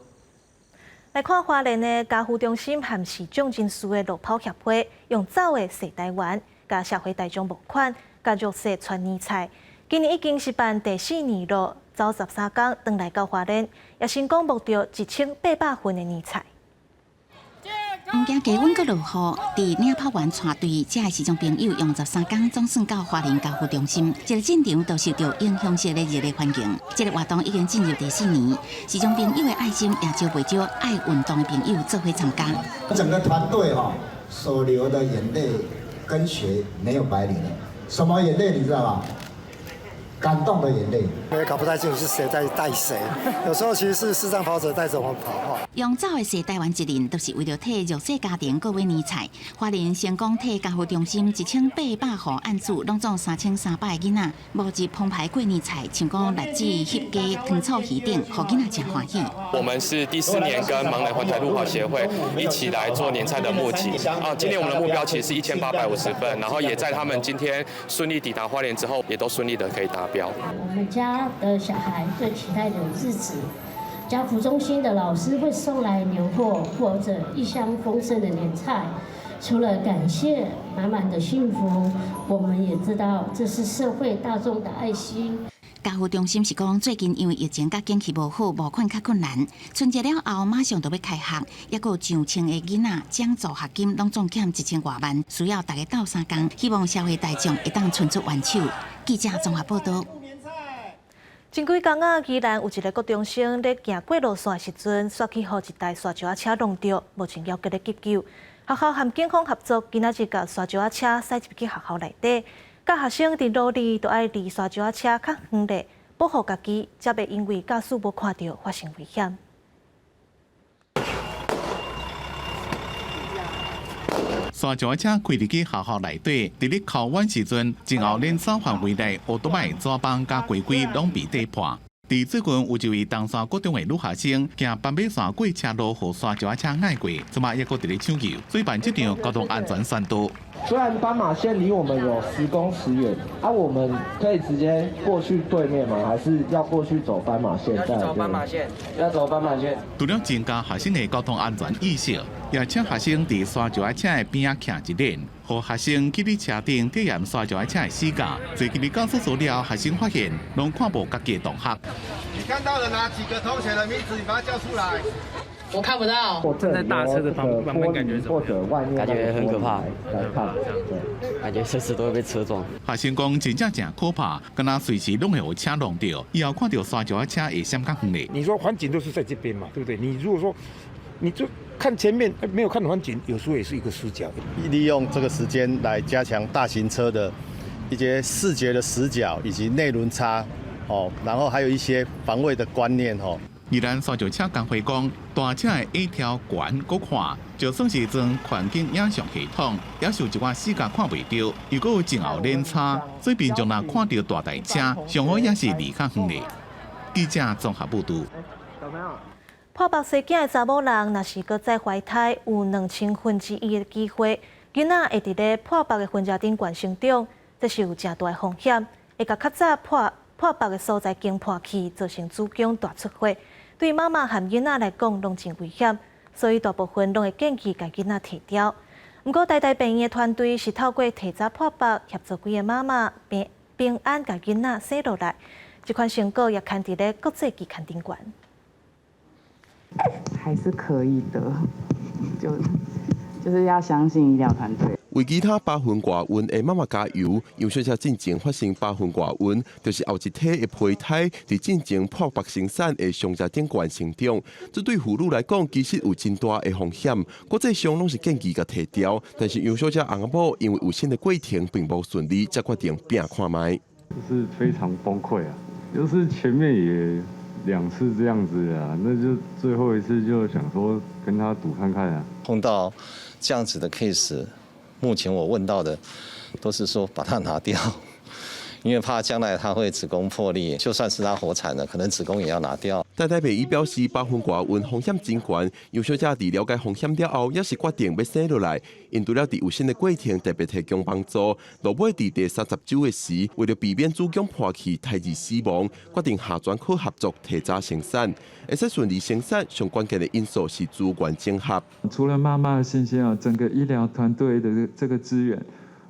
來看花蓮的家扶中心和視障人士的路跑協會，用走的踅台灣，共社會大眾募款。共弱勢傳年菜，今年已經是辦第四年咯。走13工，轉來到花蓮，也成功募著1800份的年菜。毋驚低溫閣落雨，佇領跑員帶隊，遮的視障朋友用13工總算到花蓮家扶中心。這个進場都受著英雄式的熱烈歡迎。這个活動已經進入第四年，視障朋友的愛心也招袂少愛運動的朋友做伙參加。整個團隊哈所流的眼淚跟血沒有白流的。什麼眼淚你知道嗎？感動的眼淚。我也搞不太清楚是誰在帶誰，有時候其實是視障跑者帶着我們跑。用走的踅台灣一輪，都是為著替弱勢家庭購買年菜。花蓮成功替家扶中心1800戶案主，攏總3300个囡仔，募集澎湃過年菜，像講栗子、翕雞、糖醋魚等，予囡仔誠歡喜。我們是第四年跟盲人環台路跑協會一起來做年菜的募集啊。今年我們的目標其實是1850份，然後也在他們今天順利抵達花蓮之後，也都順利的可以達標。我們家的小孩最期待的日子，家扶中心的老師會送來年貨或者一箱豐盛的年菜。除了感謝滿滿的幸福，我們也知道這是社會大眾的愛心。家扶中心是講，最近因為疫情佮景氣無好，募款較困難。春節了後馬上就欲開學，猶閣有上千个囡仔獎助學金攏總欠1000外萬，需要大家鬥相共，希望社會大眾會當伸出援手。記者綜合報道。前幾工仔，宜蘭有一个國中生咧行過路線的時陣，煞去予一台沙石仔車撞著，目前猶閣咧急救。學校和警方合作，今仔日共沙石仔車駛入去學校內底，教學生佇路裡都愛離沙石仔車較遠咧，保護家己，才袂因為駕駛無看著發生危險。沙石車開入去學校內底，佇咧靠彎時陣，前後連鎖範圍內，奧多麥紙板佮規規攏被跌破。佇最近有一位東山國中的女學生，行斑馬線過車路，予沙石仔車壓過，這馬猶閣佇咧搶救，所以辦這場交通安全宣導。雖然斑馬線離我們有10公尺遠，啊，我們可以直接過去對面嗎？還是要過去走斑馬線？要走斑馬線，要走斑馬線。除了增加學生的交通安全意識，也請學生佇沙石仔車的邊仔徛一輪，予學生去佇車頂體驗沙石仔車的死角。最近佇教室做了，學生發現攏看無家己的同學。你看到了哪幾個同學的名字？你把它叫出來。我看不到。站在大車的旁邊，感覺怎麼樣？感覺很可怕，感覺隨時都會被車撞。學生講真正誠可怕，敢若隨時攏會予車撞著，以後看著沙石仔車會閃較遠咧。你說環境都是在這邊嘛，對不對？你如果說你就看前面，沒有看環境，有時候也是一個死角。利用這個時間來加強大型車的一些視覺的死角以及內輪差，哦，然後還有一些防衛的觀念，哦。宜蘭沙石車工會講，大車的下條懸閣看，就算是裝環境影像系統，也是有一寡死角看袂著。如果有前後輪差，所以民眾若看著大台車，上好也是離較遠的。記者綜合報導。破腹生囝的查某人，若是閣再懷胎，有1/2000的機會，囡仔會佇咧破腹的分臍頂懸成長，這是有誠大的風險，會共較早破腹的所在經破去，造成子宮大出血，對媽媽和囡仔來講攏真危險，所以大部分攏會建議共囡仔提掉。毋過台大病院的團隊是透過提早破腹，協助幾个媽媽平平安共囡仔生落來，這款成果也刊佇咧國際期刊頂懸。還是可以的，就是要相信醫療團隊。為其他八分外孕的媽媽加油！楊小姐進前發生八分外孕，就是後一體的胚胎佇進前破腹生產的傷者頂懸成長。這對婦女來講，其實有真大的風險。國際上攏是建議共提掉，但是楊小姐翁仔某因為有生的過程並無順利，才決定拚看覓。就是非常崩潰啊！就是前面也兩次這樣子啊，那就最後一次就想說跟他賭看看啊。碰到這樣子的 case，目前我問到的都是說把它拿掉，因為怕將來他會子宮破裂，就算是他活產了，可能子宮也要拿掉。台大病院表示，八分外孕風險真懸，楊小姐佇了解風險了後，也是決定欲生落來。𪜶除了佇有生的過程特別提供幫助，落尾佇第30週的時，為了避免子宮破去、胎兒死亡，決定下專科合作提早生產。會使順利生產，上關鍵的因素是資源整合。除了媽媽的信心啊，整個醫療團隊的這個資源，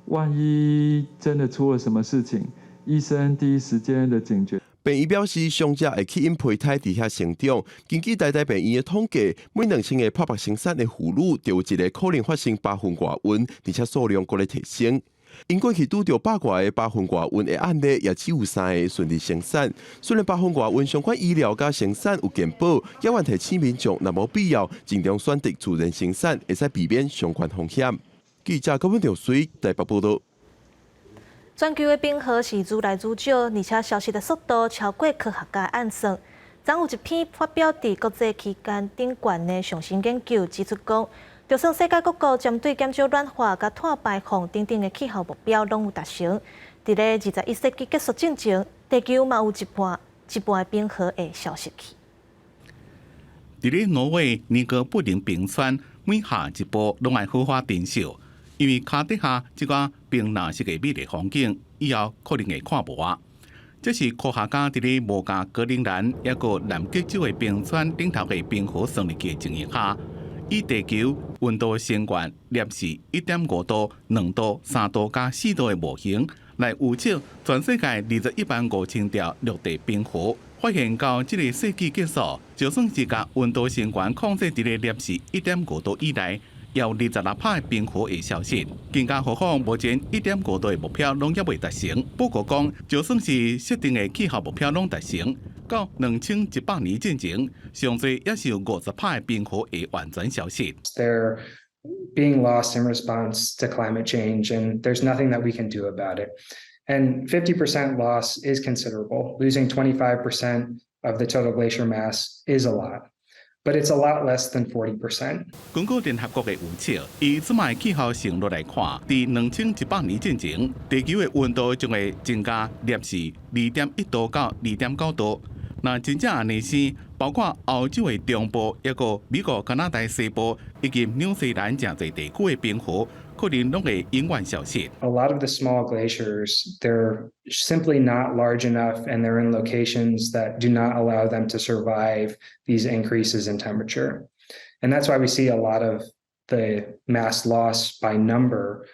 萬一真的出了什麼事情，醫生第一時間的警覺。病院表示，傷者會吸引胚胎佇遐成長。根據台大病院的統計，每2000個破腹生產的婦女，就有一个可能發生八分外孕，而且數量閣咧提升。𪜶過去拄著百外个八分外孕的案例，也只有三个順利生產。雖然八分外孕相關醫療佮生產有健保，也願提醒民眾，若無必要，盡量選擇自然生產，會使避免相關風險。記者郭文條水台北報導。全球的冰河是愈來愈少，而且消失的速度超過科學家按算。昨有一篇發表佇國際期刊頂懸的上新研究指出講，就算世界各國針對減少暖化佮碳排放等等的氣候目標攏有達成，佇咧21世紀結束進前，地球嘛有一半一半的冰河會消失去。佇咧挪威尼哥布林冰川，每下一步攏愛好好珍惜，因為跤底下這個冰藍色的美麗風景，以後可能會看無啊。這是科學家佇咧無共格陵蘭抑閣南極洲的冰川頂頭的冰河算力的情形下，以地球溫度升懸攝氏1.5度、2度、3度佮4度的模型來預測全世界21萬5千條陸地冰河，發現到這個世紀結束，就算是共溫度升懸控制佇咧攝氏1.5度以內，有26%的冰河會消失。更加何況，目前1.5度的目標攏猶未達成。報告講，就算是設定的氣候目標攏達成，到2100年進前，上濟也是有50%的冰河會完全消失。 They're being lost in response to climate change, and there's nothing that we can do about it. And 50% loss is considerable. Losing 25% of the total glacier mass is a lot, but it's a lot less than 40%. 根據聯合國的預測，以這擺氣候承諾來看，佇2100年進前，地球的溫度將會增加攝氏2.1度到2.9度。若真正按呢生，包括歐洲的中部、抑閣美國、加拿大西部以及紐西蘭誠濟地區的冰河，可能攏會永遠消失。 A lot of the small glaciers, they're simply not large enough, and they're in locations that do not allow them to survive these increases in temperature. And that's why we see a lot of the mass loss by number,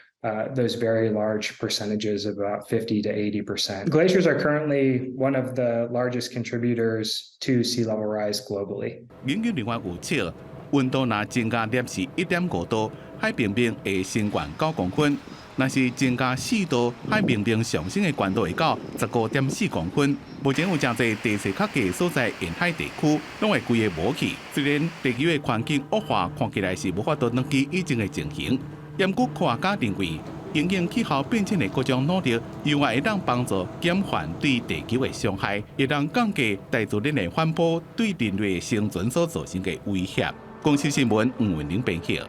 those very large percentages of about 50 to 80%. Glaciers are currently one of the largest contributors to sea level rise globally. 研究人員預測，溫度若增加攝氏1.5度，海平面會升懸9公分；若是增加4度，海平面上升的懸度會到15.4公分。目前有誠濟地勢較低所在沿海地區，攏會規个無去。雖然地球的環境惡化看起來是無法度轉去以前的情形，毋過科學家認為，因應氣候變遷的各種努力，猶原會當幫助減緩對地球的傷害，會當降低大自然的反撲對人類生存所造成的威脅。公視新聞吳文玲編輯。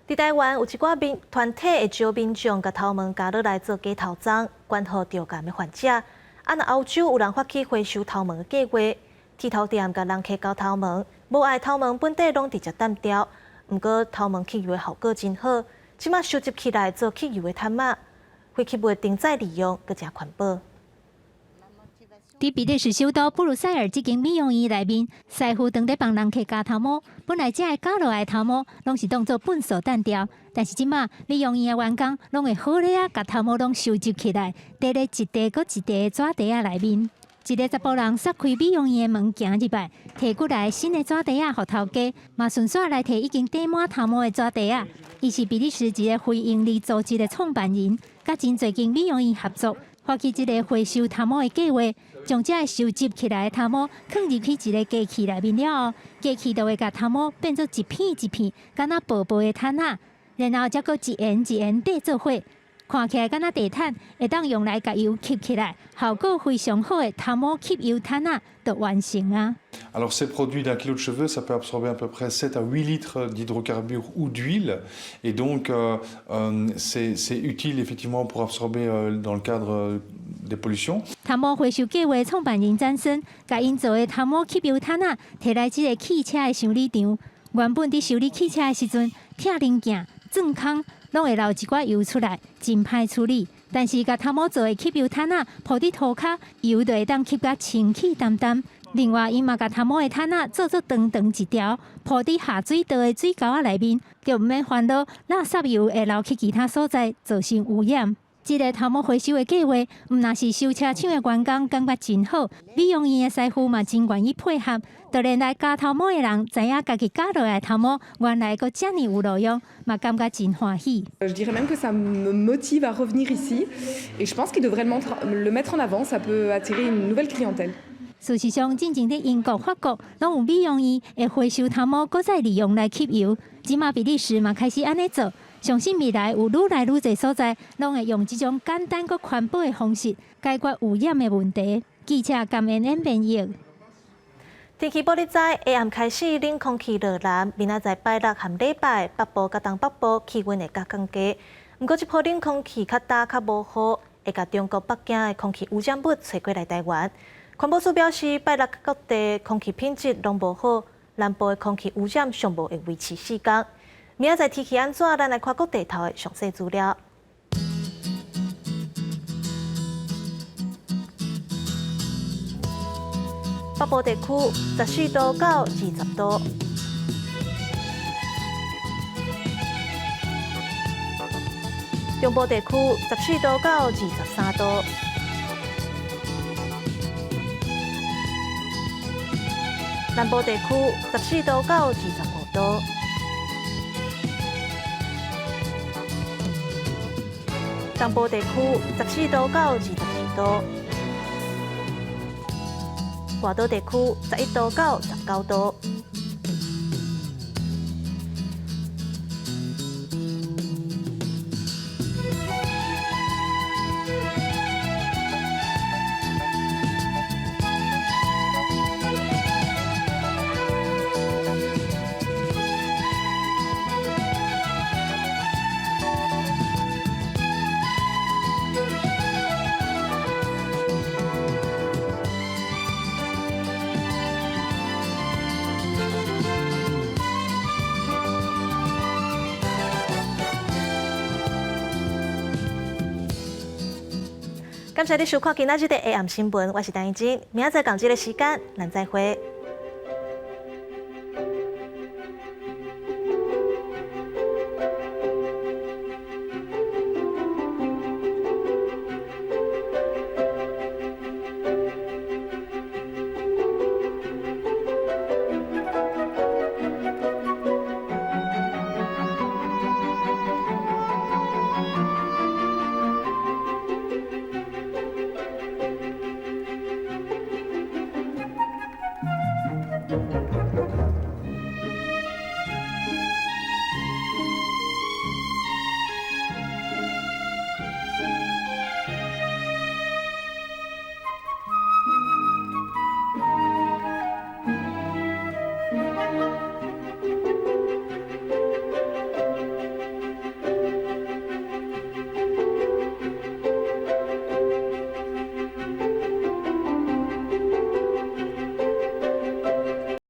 佇台灣有一寡民團體會招民眾共頭毛咬落來做假頭鬃，捐予著癌的患者。啊，若歐洲有人發起回收頭毛的計劃，剃頭店共人客交頭毛，無愛頭毛本底攏直接抌掉。毋過頭毛吸油的效果真好，這馬收集起來做吸油的毯仔，廢棄物重再利用，閣誠環保。佇比利時首都布魯塞爾這間美容院內面，師傅正佇幫人客鉸頭毛。本來這个鉸落來的頭毛，攏是當做糞埽擲掉，但是這馬美容院的員工攏會好咧仔，共頭毛攏收集起來，疊咧一塊閣一塊的紙袋仔內面。一个查埔人捒開美容院的門行入來，提過來新的紙袋仔予頭家，嘛順紲來提已經疊滿頭毛的紙袋仔。伊是比利時一个非營利組織的創辦人，佮真濟間美容院合作，發起這个回收頭毛的計劃，將這个收集起來的頭毛囥入去一个機器內面了後，機器就會共頭毛變做一片一片，敢若薄薄的毯仔，然後才閣一緣一緣疊做伙。看起來敢若地毯，會當用來共油吸起來，效果非常好的頭毛吸油毯仔就完成啊。 Alors ces produits d'un kilo de cheveux, ça peut absorber à peu près 7 à 8 litres d'hydrocarbures ou d'huile, et donc c'est utile effectivement pour absorber dans le cadre des pollutions。頭毛回收計劃創辦人詹森，共𪜶做的頭毛吸油毯仔，提來這个汽車的修理場。原本佇修理汽車的時陣，拆零件、鑽空，攏會流一寡油出來，真歹處理。但是共頭毛做的吸油毯仔鋪佇塗跤，油就會當吸甲清氣澹澹。另外，𪜶嘛共頭毛的毯仔做做長長一條，鋪佇下水道的水溝仔內面，就毋免煩惱垃圾油會流去其他所在，造成污染。這个頭毛回收的計劃，毋但是修車廠的員工感覺真好，美容院的師傅嘛真願意配合。就連來鉸頭毛的人知影家己鉸落來的頭毛原來閣遮爾有路用，嘛感覺真歡喜。 Je dirais même que ça me motive à revenir ici et je pense qu'il devrait le mettre en avant, ça peut attirer une nouvelle clientèle. 事實上，進前佇英國、法國攏有美容院會回收頭毛，閣再利用來吸油。這馬比利時嘛開始按呢做，相信未來有愈來愈濟所在，攏會用這種簡單閣環保的方式解決污染的問題。記者甘恩恩編譯。天氣報你知，下暗開始冷空氣落南，明仔載拜六和禮拜北部佮東北部氣溫會較降低。毋過這波冷空氣較焦較無雨，會共中國北京的空氣污染物吹過來台灣。環保署表示，拜六各地空氣品質攏無好，南部的空氣污染上無會維持4工。明仔載天氣按怎？咱來看各地頭的詳細資料。北部地區14度到20度，中部地區14度到23度，南部地區14度到25度，東部地區14度到22度。外島地區11度到19度。感謝你收看今仔日的 AM 新聞，我是陳怡靜，明仔載仝這个時間，咱再會。